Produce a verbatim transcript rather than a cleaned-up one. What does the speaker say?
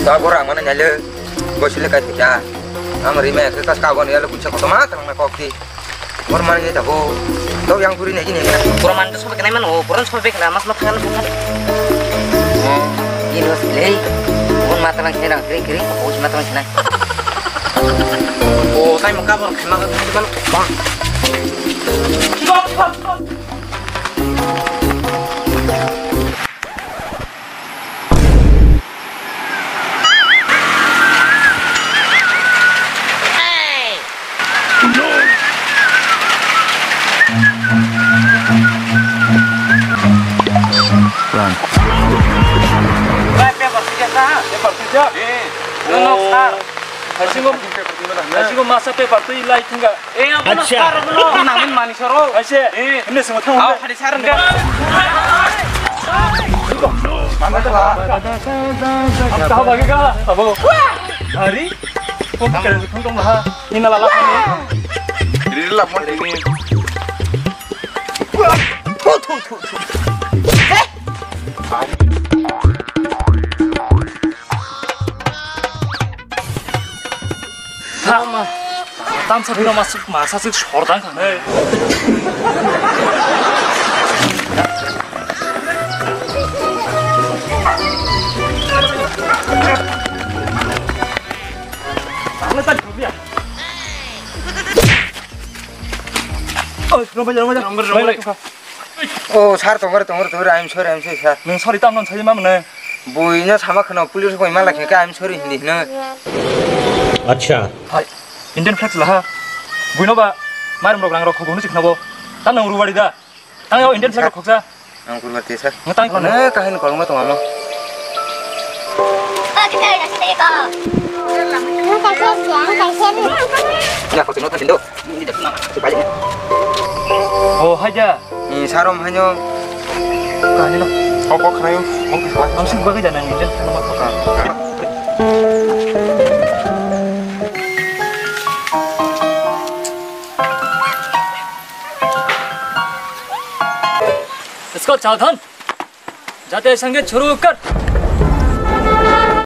Ta bora mana nyale. Gosile kai thika. Am rima ke kas ka gon yalo kucha kotoma tang na kok di. Bor mana ye tabo. To yang puri ne gini. Pura man to sobe kenai man o, pura sobe kenai mas ma thangan bukan. Ini mas lei. Pun mata lang kena kiri kiri. Pun mata lang kena. O tai maka bor kena kan. Paper twi jak na? Paper twi jak? Eh. No, no, sir. Haisingo, haisingo masa paper twi lai thangka. Eh, abono sir, abono. Nangin mani soro. Aise. Eh. Himne simo thang. Aw, hari sir nge. Kaha bagi ka? Abo. Hari. Kok kere thang tong ha. Hina lala kami. Riri la mon ini. Thu, thu, thu, thu. Tama, tamsa bino masuk masa sih sordang kan. Ang na tadi dia. Oh, rumah jalan, rumah jalan. Rumah jalan. Oh, sir, tongore, tongore, tongore, I'm sorry, I'm sorry, sir. Nung sorry tam non sai ma mane. Bui no sama khno police koi mala khe ka I'm sorry hindi hino. Acha. Hai, Indian flag la ha. Bui no ba, marum rok rang rok khogo no sikna bo. Tam nang ruwari da. Tang yo Indian flag khoksa. Ang kurwa te sir. Ngatang kono. Ne kahin kolong ma tong amo. Ya, kau tengok tadi do. Oh, haja. Ni sarom hanyo. Kani no. Kau kau khayo. Kau kau. Ang sih bagai jana ni. Let's go, Chawdhan. Jate sange shuru kar.